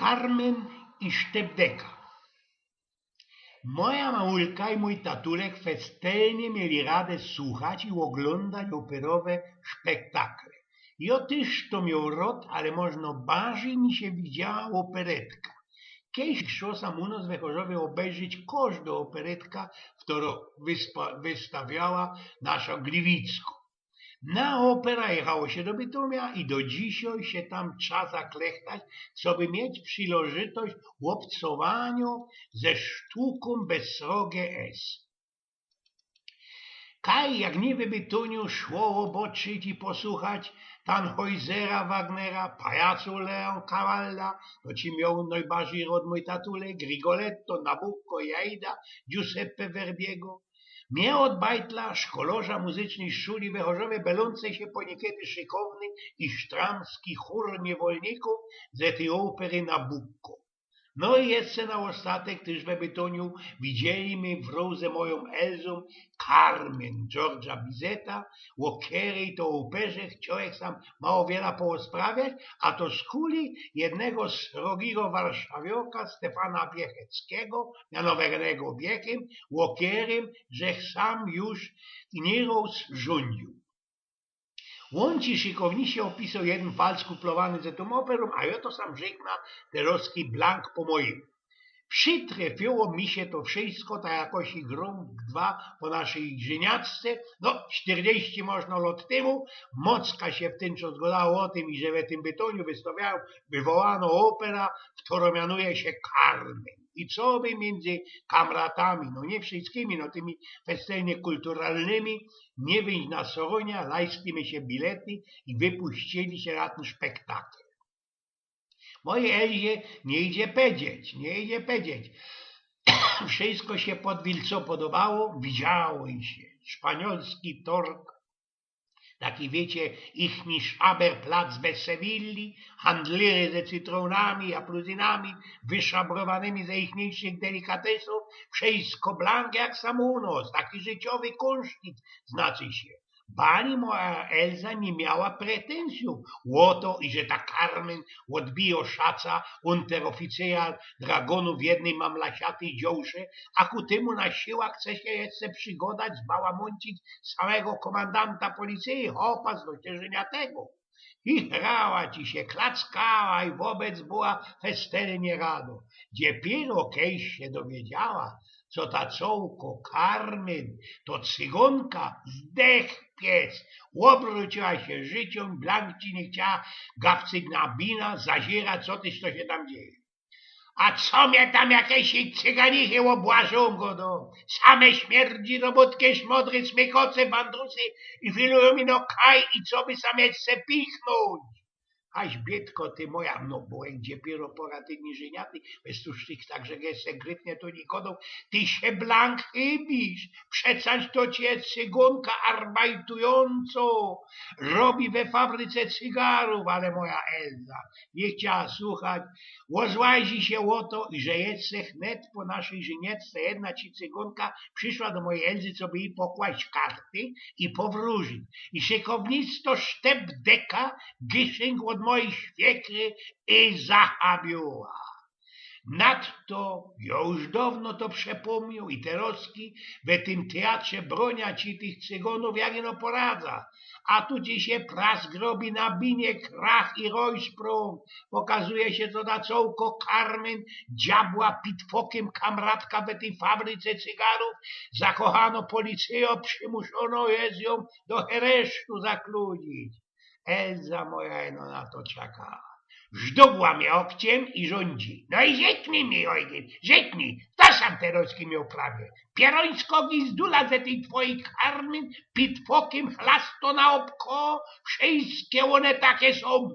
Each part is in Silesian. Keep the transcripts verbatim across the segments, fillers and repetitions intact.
Carmen i Sztepdeka. Moja mamulka i mōj tatulek festelnie mieli radã suchać i ôglōndać ôperowe szpektakle. Jŏ tyż to mioł rŏd, ale możno barzij mi sie widziała ôperetka. Kejś szło sam u nos we Chorzowie ôbejrzeć kożdŏ ôperetka, ftōrŏ wyspa-, wystawiała naszŏ Gliwickŏ. Na ôpera jechało sie do Bytōmia i do dzisiŏj sie tam trza zaklechtać, coby mieć przileżytość ôbcowaniŏ ze sztukōm bez srogã S. Kaj, jak niy we Bytōniu, szło ôboczyć i posuchać Tannhäusera Wagnera, pajacu Leon Cavalla, to ci mioł nojbarzij rŏd mōj tatulek, Rigoletto, Nabucco, Aida, Giuseppe Verdiego. Mie ôd bajtla, szkolarza muzycznyj szuli we Chorzowie, belōnce sie po niykedy szykowny i sztramski chōr niywolnikōw ze tyj ôpery Nabucco. No i jeszcze na ôstatek tyż we Bytōniu widzieli my wrōz ze mojōm Elzōm Carmen George'a Bizeta, ô kerej to ôperze chciołech sam mało wiela poôsprawiać, a to skuli jednego srogigo warszawiŏka Stefana Biecheckigo, mianowanego Biechem, ô kerym żech sam już niyroz rzōndziōł. Ôn ci szykownisie ôpisoł jedyn fal skuplowany ze tōm ôperōm, a jŏ to sam żyknã terŏzki blank po mojymu. Przitrefiyło mi sie to wszysko, tak jakoś i grōm dwa po naszyj żyniacce, no, sztyrdzieści możno lŏt tymu, mocka sie w tyn czas gŏdało ô tym, iże we tym Bytōniu wystawiajōm wywołanõ ôpera, ftōrŏ mianuje sie Carmen. I coby miyndzy kamratami, no niy wszyskimi, no tymi festelnie kulturalnymi, niy wyńć na srōnia, lajstli my sie bilety i wypuścili sie na tyn szpektakl. Mojij Elzie niy idzie pedzieć, niy idzie pedzieć. Wszysko sie pod wilco podobało, widziało i sie. Szpaniolski torg, taki, wiycie, ichni Schaberplatz bez Sewilli, handlyry ze cytrōnami, apluzynami, wyszabrowanymi ze ichniejszych delikatesōw, wszysko blank jak sam u nos, taki życiowy kunsztyk, znaczy sie. Bali moja Elza niy miała pretenzyjōw ô to, iże ta Carmen ôdbijŏ szaca unteroficyra dragōnōw jednyj mamlasiatyj dziołsze, a ku tymu na siła chce sie jeszcze przigŏdać, zbałamōncić samego kōmandanta policyje, chopa z Dościerzyniatego. I grała ci sie, klackała i wobec była festelnie rado. Dziepiero kej sie dowiedziała, co ta cołko Carmen to cygōnka, zdech pies. Ôbrōciła sie życiōm, blank ci niy chciała gapcyć na bina, zaziyrać, co tyż to sie tam dzieje. A co mie tam jakeś cyganichy ôbłażōm, gŏdŏ. Same śmierdzi, robōtki, szmodry, smykoce, bandusy i filujōm ino kaj i co by sam jeszcze pichnōńć. Aś biedko ty moja, no bo jak dziepiero pora tydni żyniaty, bez tu sztych tak, że jeszcze grypnie to niy gŏdōm, ty sie blank chybisz, przecaś to cie cygōnka arbajtujōnco robi we fabryce cygarōw, ale moja Elza niy chciała suchać, ôzłazi sie ô to, iże jeszcze wnet po naszyj żyniecce jedna ci cygōnka prziszła do mojij Elzy, coby jij pokłaść karty i powrōżyć. I szykownisto sztepdeka gyszynk ôd mojij świekry i zachabiła. Nadto jŏ już downo to przepōmniōł i terŏzki we tym teatrze brōnia ci tych cygōnōw, jak ino poradza. A tu ci sie prask robi na binie, krach i rojsprōng. Pokazuje sie, co ta cołko Carmen, diabła pitfokym kamratka we tyj fabryce cygarōw, zakochano policyjŏ, przimuszōno je jōm do heresztu zakludzić. Elza moja ino na to czekała. Żdugła mie ôkciym i rzōndzi: „No i rzeknij mi, ôjciec, rzeknij, fto sam terŏzki mioł prawie? Pierōńsko gizdula ze tyj twojij Carmen, pitfokym chlasto na ôbko, wszyjske ône take sōm”.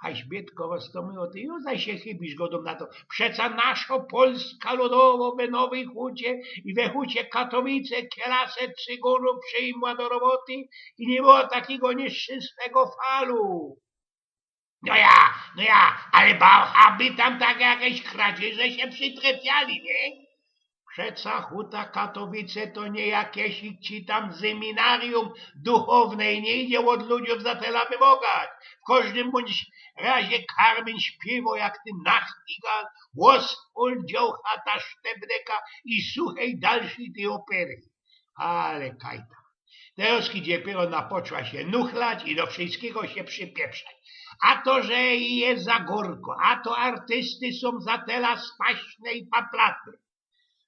„Aś biedko, wstōmyło, ty już zaś sie chybisz”, gŏdōm na to. „Przeca naszŏ Polska Ludowŏ we Nowyj Hucie i we Hucie Katowice kielase cygōnōw przijmła do roboty i niy było takigo nieszczynsnego falu”. „No ja, no ja, ale ba-, aby tam tak jakeś kradzieże sie przitrefiali, niy?” Przeca Huta Katowice to niy jakeś ci tam seminarium duchowne i niy idzie ôd ludziōw za tela wymŏgać. W kożdym bōndź razie Karmyn śpiywoł jak tyn nachtigal, ôswol dziołcha ta sztepdeka i suchej dalszyj tyj ôpery. Ale kajta. Teroz idzie dopiero na poczła sie nuchlać i do wszyjskigo sie przipieprzać. A to, że je za gōrko, a to artysty sōm za tela spaśne i paplate.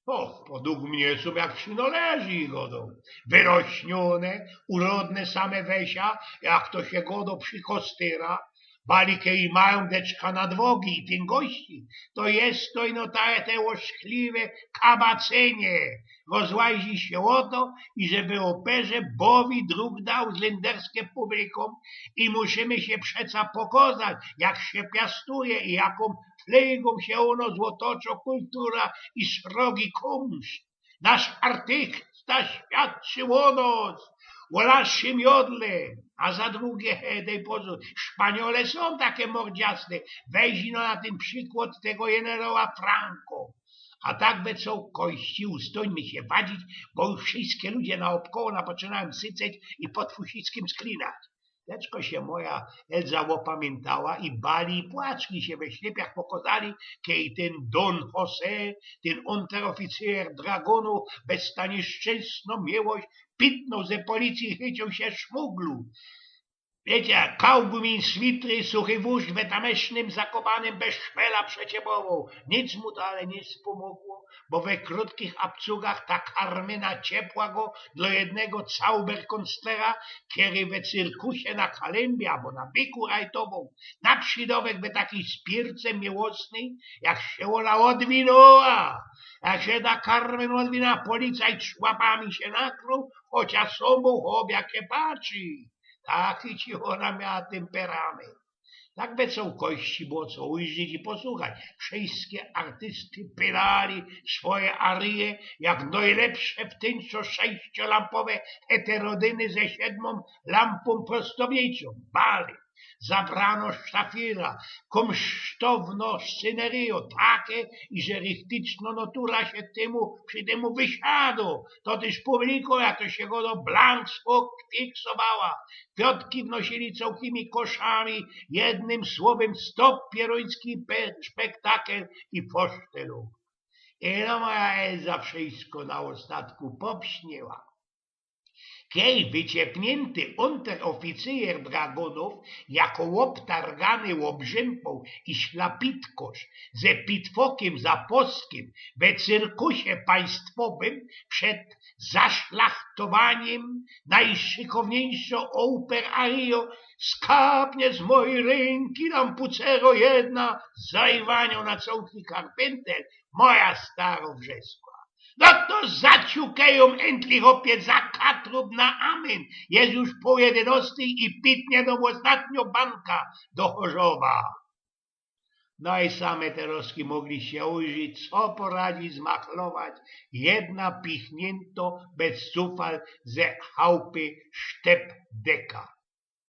O, podug mie sōm jak przinŏleży, godōm. Wyrośniōne, urodne same we sia, jak to sie godo, przi kostyra, bali kej majōm deczka nadwogi i tyngości, to je to ino te, te ôszkliwe kabacynie. Rozłazi sie ô to, iże w ôperze Bowi drug dał z lynderskie publikōm i musimy sie przeca pokŏzać, jak sie piastuje i jakōm flejgōm sie u nŏs ôtŏczo kultura i srogi kunszt. Nasz artysta świadczy ô nŏs, ô naszym jodle. A za drugie, he, dej pozōr, Szpaniole sōm take mordziaste. Weź ino na tyn przikłŏd tego generała Franco. A tak we cołkości ustōńmy sie wadzić, bo już wszyjske ludzie naôbkoło napoczynajōm syceć i pod fusickim sklinać. Teczko sie moja Elza ôpamiyntała i bali i płaczki sie we ślypiach pokŏzali, kej tyn Don Jose, tyn unteroficyjer dragōnōw, bez ta niyszczynsnŏ miłość pitnōł, ze policyje chyciōł sie szmuglu. Wiycie, kałgumin, switry, suchy wōrzt we tamysznym Zakopanym bez szpela przeciepowoł. Nic mu to ale niy spōmogło, bo we krōtkich abcugach ta Karmyna ciepła go dlo jednego całberkonstlera, kery we cyrkusie na kalymbie abo na byku rajtowoł, na przidŏwek we takij spirce miłosnyj, jak sie ôna ôdwinōła, jak sie ta Karmyn ôdwinōła, policajt szłapami sie nakrył, chociŏż sōm bōł chop, jak sie patrzi. Taki ci ôna miała tymperamynt. Tak we cołkości było co ujrzeć i posłuchać. Wszyjske artysty pylali swoje aryje, jak nojlepsze wtynczŏs sześciolampowe heterodyny ze siedmōm lampōm prostowniczōm. Bali. Zabrano sztafira, kumsztownŏ scyneryjo, take, iże richtycznŏ notura sie tymu, przi tymu wysiadło. To tyż publiko, jak to sie godo, blank spok fiksowała. Kwiŏtki wnosili cołkimi koszami, jednym słowym stop pierōński pe-, szpektakel i fosztelu. I no, moja Elza wszyjsko na ôstatku popśniła. Kej wyciepniynty unteroficyjer dragōnōw, jako ôbtargany ôbrzympoł i ślapitkosz ze pitfokiym za poskim we cyrkusie państwowym przed zaszlachtowanym najszykowniyszo ôper aryjo „Skapnie z mojij rynki, lampucero jedna”, zajwanioł na cołki karpyntel, moja staro wrzeskła. „No to zaciukejōm entlich, chopie, za katrup na amen. Je już poł jedynŏstyj i pitnie nōm ôstatniŏ banka do Chorzowa”. No i same te roski mogli sie ujrzeć, co poradzi zmachlować jedna pichniynto bez cufel ze chałpy sztepdeka.